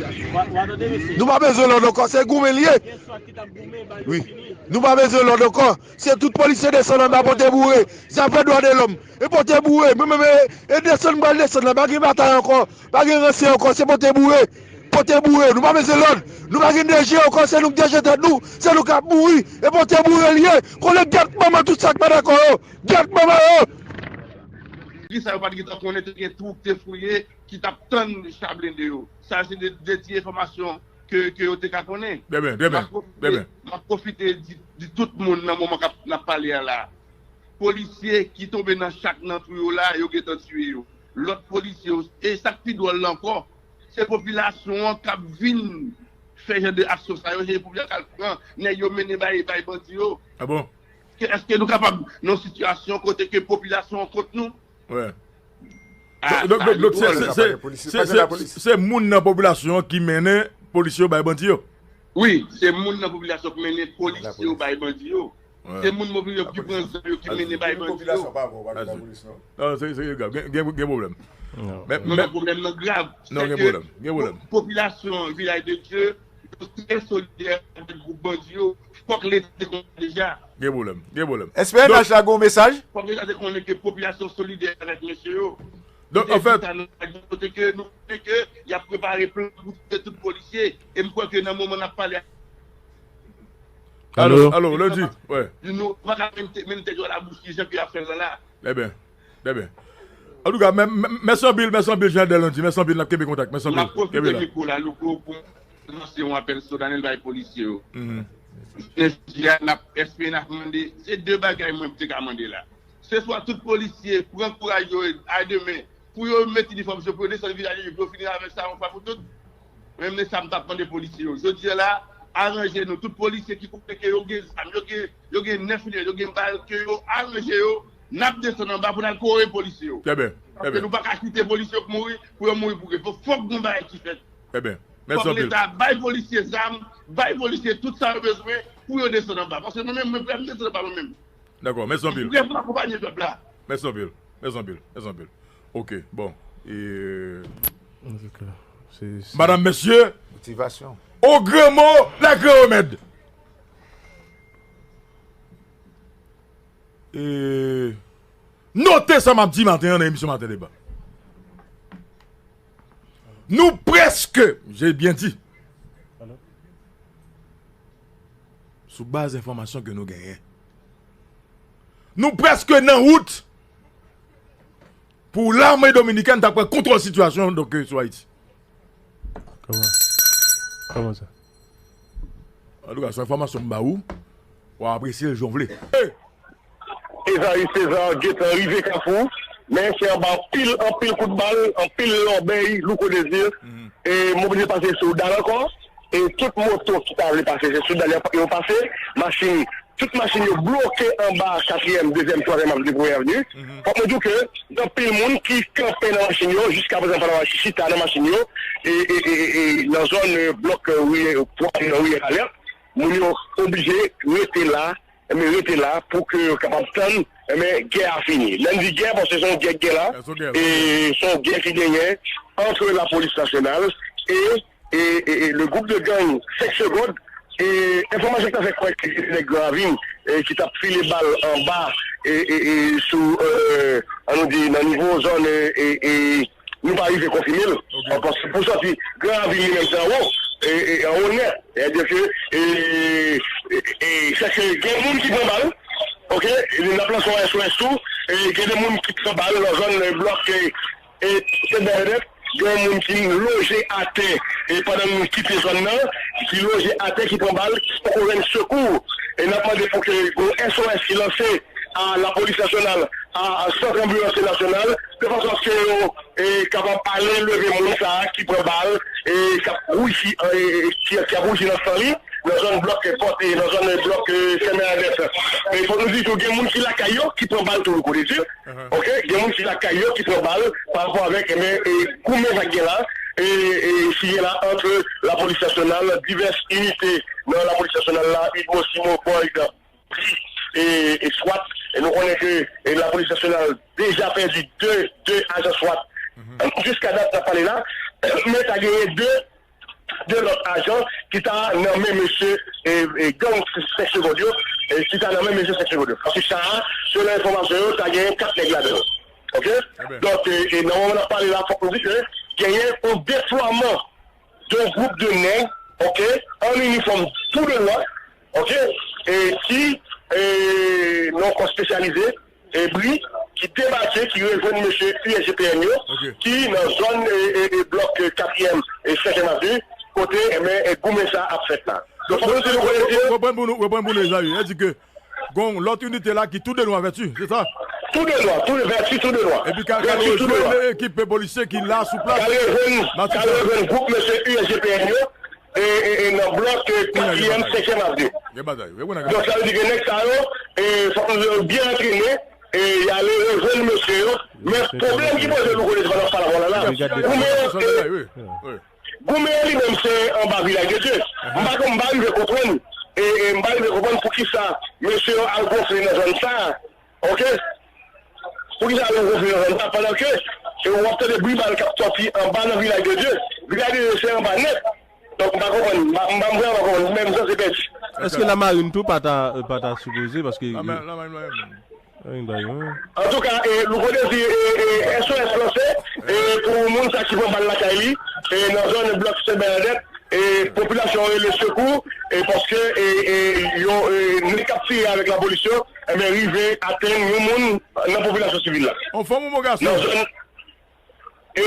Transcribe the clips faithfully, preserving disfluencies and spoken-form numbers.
Nou pa bezwen lòd ankò, se goumen l ye. Wi. Nou pa bezwen lòd ankò. Se tout polisye desann anba pote boure. Zafè dwa de lòm. E pote boure. Mwen menm, e, e desann m pral desann la. Pa gen batay ankò. Pa gen ranse ankò. Se pote boure. Pote boure. Nou pa bezwen lòd. Nou pa gen D G ankò. Se nou k D G tèt nou. Se nou k ap mouri. E pote boure l ye. Konnen gèt manman tout sa k pa dakò yo. Gèt manman yo. Ki sa yo pa t gentan konnen te gen twou k te fouye ki t ap tann cha blende yo. Sa se de, de ti enfòmasyon ke, ke yo te ka konnen. Trè byen, trè byen, trè byen. M ap pwofite, m ap pwofite di, di tout moun nan moman k ap, n ap pale a la. Polisye ki tonbe nan chak nan twou yo la, yo gentan tiye yo. Lòt polisye yo, e sa k pi dwòl la ankò, se popilasyon an k ap vin fè jan de aksyon sa yo, se popilasyon k al pran nèg yo mennen bay, bay bandi yo. Ah bon? Ke, èske nou kapab nan yon sitiyasyon kote ke popilasyon an kont nou? Wè. Ah, donk, sa donk, donk, se, dwòl. Se, se, se, se, se moun nan popilasyon an ki mennen polisye yo bay bandi yo. Wi, se moun nan popilasyon ki mennen polisye yo bay bandi yo. Wè. Se moun popilasyon ki pran zam yo ki mennen bay bandi yo. Popilasyon pa bon, pa gen lapolis, non. Non, se, se grav. Gen, gen, gen pwoblèm. Non. Men, non, men, non, pwoblèm nan grav. Non, gen pwoblèm. Gen pwoblèm. Popilasyon Vilaj de Dye, yo trè solidè avèk gwoup bandi yo. Fòk Leta te konnen deja. Gen pwoblèm, gen pwoblèm. S P N H la gen yon mesaj? Fòk Leta te konnen ke popilasyon solidè avèk mesye yo. Donk, anfèt, kote ke nou konnen ke y ap prepare plan pou tiye tout polisye. E m kwè ke nan moman n ap pale a. Alo, alo, Lundi, wè. Nou pa ka menm te, menm tèt yo a la bouch ki jan ke y ap fè l la. Trè byen. Trè byen. Antouka, mè-, mè-, mèsi anpil, mèsi anpil, Jean Delondy, mèsi anpil, n ap kenbe kontak, mèsi anpil. M ap pwofite mikwo la, Louko, pou m lanse yon apèl solanèl bay polisye yo. Jounen jodi a, n ap, S P N ap mande, se de bagay mwen te ka mande la. Se swa tout polisye pran kouraj yo a demen, pou yo met inifòm yo, pou yo desann Vilaj de Dye, pou yo fini avèk sa yon fwa pou tout. Menm se sa m t ap mande polisye yo. Jodi a la, aranje nou. Tout polisye ki konnen ke yo gen zam, yo gen, yo gen nèf milimèt, yo gen bal, ke yo aranje yo, n ap desann anba pou n al kore polisye yo. Trè byen, trè byen. Paske nou pa ka kite polisye yo mouri, pou yo mouri pou ryen. Fòk, fòk gen yon bagay ki fèt. Trè byen. Mèsi anpil. Fòk Leta bay polisye zam, bay polisye tout sa yo bezwen pou yo desann anba. Paske mwen menm, mwen prè pou m desann anba mwen menm. Dakò, mèsi anpil. Mwen prè pou m akonpanye pèp la. Mèsi anpil. Mèsi anpil. Mèsi anpil. Ok, bon. E, madam, mesye, motivasyon. Au grand mot, la grand remède. E, note sa m ap di maten an nan emisyon Maten Deba. Nou prèske, j'ai bien dit, sou baz enfòmasyon ke nou genyen, nou prèske nan wout pou lame dominikèn ta pran kontwòl sitiyasyon, donk, sou Ayiti. Kòman? Kòman sa? Antouka, se enfòmasyon m ba ou, w a apresye l jan w vle. Ezayi Sezar gentan rive Kafou, men se anba anpil, anpil kout bal, anpil lòbèy, Louko Désir. E m oblije pase sou dal ankò. E tout moto ki ta vle pase, se sou dal yo pase, machin, tout machin yo bloke anba katriyèm, dezyèm, twazyèm avni, premye avni. Fòk mwen di w ke gen anpil moun ki kanpe nan machin yo, jiskaprezan pa nan machin, chita nan machin yo, e, e, e, e, e, nan zòn, e, blòk, e, Riyè, nan Riyè Kalè, moun yo oblije rete la, enben, rete la pou ke yo kapab tann, enben, gè a fini. Lè n di gè, paske se yon gè k gen la, e se yon gè ki genyen ant lapolis nasyonal e, e, e, e le groupe de gang Sèk Segond. E enfòmasyon ki ta fè kwè ke se nèg Gran Ravin, e, ki t ap file bal anba, e, e, e, sou, e, an nou di, nan nivo zòn, e, e, e, nou pa rive konfime l. Paske pou sòti Gran Ravin li menm se anwo, e, e, anwo nèt. Sètadi ke, e, e, e, sèke gen moun ki pran bal, oke, n ap lanse yon S O S tou, e, gen de moun ki pran bal nan zòn, e, blòk, e, e, Sent Bènadèt, gen moun ki loje atè, e, pandan nou kite zòn nan, ki loje atè, ki pran bal, ki poko jwenn sekou. E n ap mande pou ke yon S O S ki lanse a lapolis nasyonal, a, a sant anbilans nasyonal, de fason aske yo, e, kapab ale leve moun sa a ki pran bal, e, k ap wouji, e, e, ki, ki ap wouji nan san li, nan zòn blòk, e, Pòt, e, nan zòn blòk, e, Sent Bènadèt. E fò nou di tou, gen moun ki lakay yo, ki pran bal tou, Louko Désir. Oke? Gen moun ki lakay yo, ki pran bal, pa rapò avèk, enben, e, goumen sa k gen la, e, e, ki gen la ant lapolis nasyonal, divès inite nan lapolis nasyonal la, Udmo, Simo, Boyd, e, e swat. E nou konnen ke, e, lapolis nasyonal deja pèdi de, de ajan swat. Jiska dat n ap pale la, men ta genyen de, de lòt ajan ki ta nan men mesye e, e, gang Senk Segond yo, e, ki ta nan men mesye Senk Segond yo. Paske sa a, selon enfòmasyon yo, ta genyen kat nèg ladan l. Oke? Donk, e, e, nan moman n ap pale la, fòk nou di ke genyen yon deplwaman de yon gwoup de nèg, oke, an inifòm tou de nwa, oke, e ki, e, nan yon kò espesyalize, e, bri, ki debake, ki rejwenn mesye U S G P N yo, ki nan zòn, e, e, e, blòk, e, katriyèm e senkyèm avni, kote, enben, e, goumen sa ap fèt la. Donk, fòk nou di nou konnen ke Reprann pou nou, reprann pou nou, Ezayi. Sa di ke gon lòt inite la ki tou de nwa vèti, se sa? Tou de nwa, tou de vèti, tou de nwa. Epi ka, ka rejwenn ekip polisye ki la sou plas. Ka rejwenn, ka rejwenn gwoup mesye U S G P N yo, e, e, e nan blòk, e, katriyèm, senkyèm avni. Gen batay, gen batay. Donk, sa vle di ke nèg sa yo, e, fòk nou di yo byen antrene, e, y ale rejwenn mesye yo. Men pwoblèm ki poze nou konnen se pa nan Falavòla la. Goumen, e, Goumen an li menm se anba Vilaj de Dye. M pa konn, m pa rive konprann, e, e, m pa rive konprann poukisa mesye yo al gonfle nan zòn sa a. Oke? Poukisa yo gonfle nan zòn sa a pandan ke, e, w ap tande bri bal k ap sòti anba nan Vilaj de Dye? Vilaj de Dye se anba nèt. Donk, m pa konprann. M pa, m pa, m vrèman pa konprann. Menm sanse pèdi. Èske Lamarin tou pa ta, pa ta sipoze? Paske Lamarin, Lamarin, Lamarin. Antouka, e, Louko Dezi, e, e, S O S lanse, e, pou moun sa ki pran bal lakay li, e, nan zòn blòk Sen Bènadèt, e, popilasyon an rele sekou, e, paske, e, e, yo, e, nèg k ap tire avèk lapolis yo, enben, rive atenn yon moun nan popilasyon sivil la. On fanm oubyen gason? Nan zòn, e,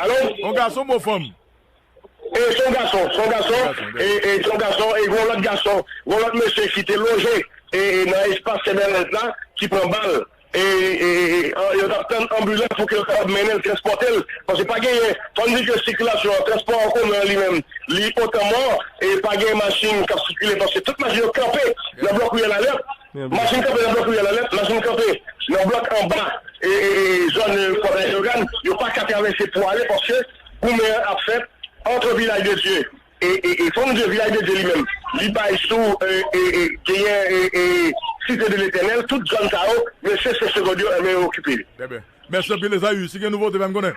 alo? On gason oubyen fanm? E, se yon gason, se yon gason, e, e, se yon gason, e, gen yon lòt gason, gen yon lòt mesye ki te loje, e, e, nan espas Sen Bènadèt la, ki pran bal. E, e, e, e, an, yo t ap tann anbilans pou ke yo kapab mennen l, transpòte l. Paske pa genyen, fò n di ke sikilasyon an, transpò an komen an li menm, li otan mò, e pa gen machin k ap sikile, paske tout machin yo kanpe nan blòk Riyèl Alèt. Machin kanpe nan blòk Riyèl Alèt, machin kanpe nan blòk anba, e, e, e, zòn, e, Fò Leyogàn, yo pa ka travèse pou ale, paske goumen an ap fèt ant Vilaj de Dye e, e, e fò m di Vilaj de Dye li menm, li bay sou, e, e, e, genyen, e, e, Site de Letènèl, tout zòn sa yo, mesye Senk Segond yo, enben, yo okipe li. Trè byen. Mèsi anpil, Ezayi. Si gen nouvote, fè m konnen.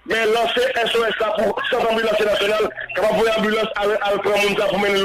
Men lanse S O S la pou Sant Anbilans Entènasyonal, kapab voye anbilans al, al pran moun sa pou mennen l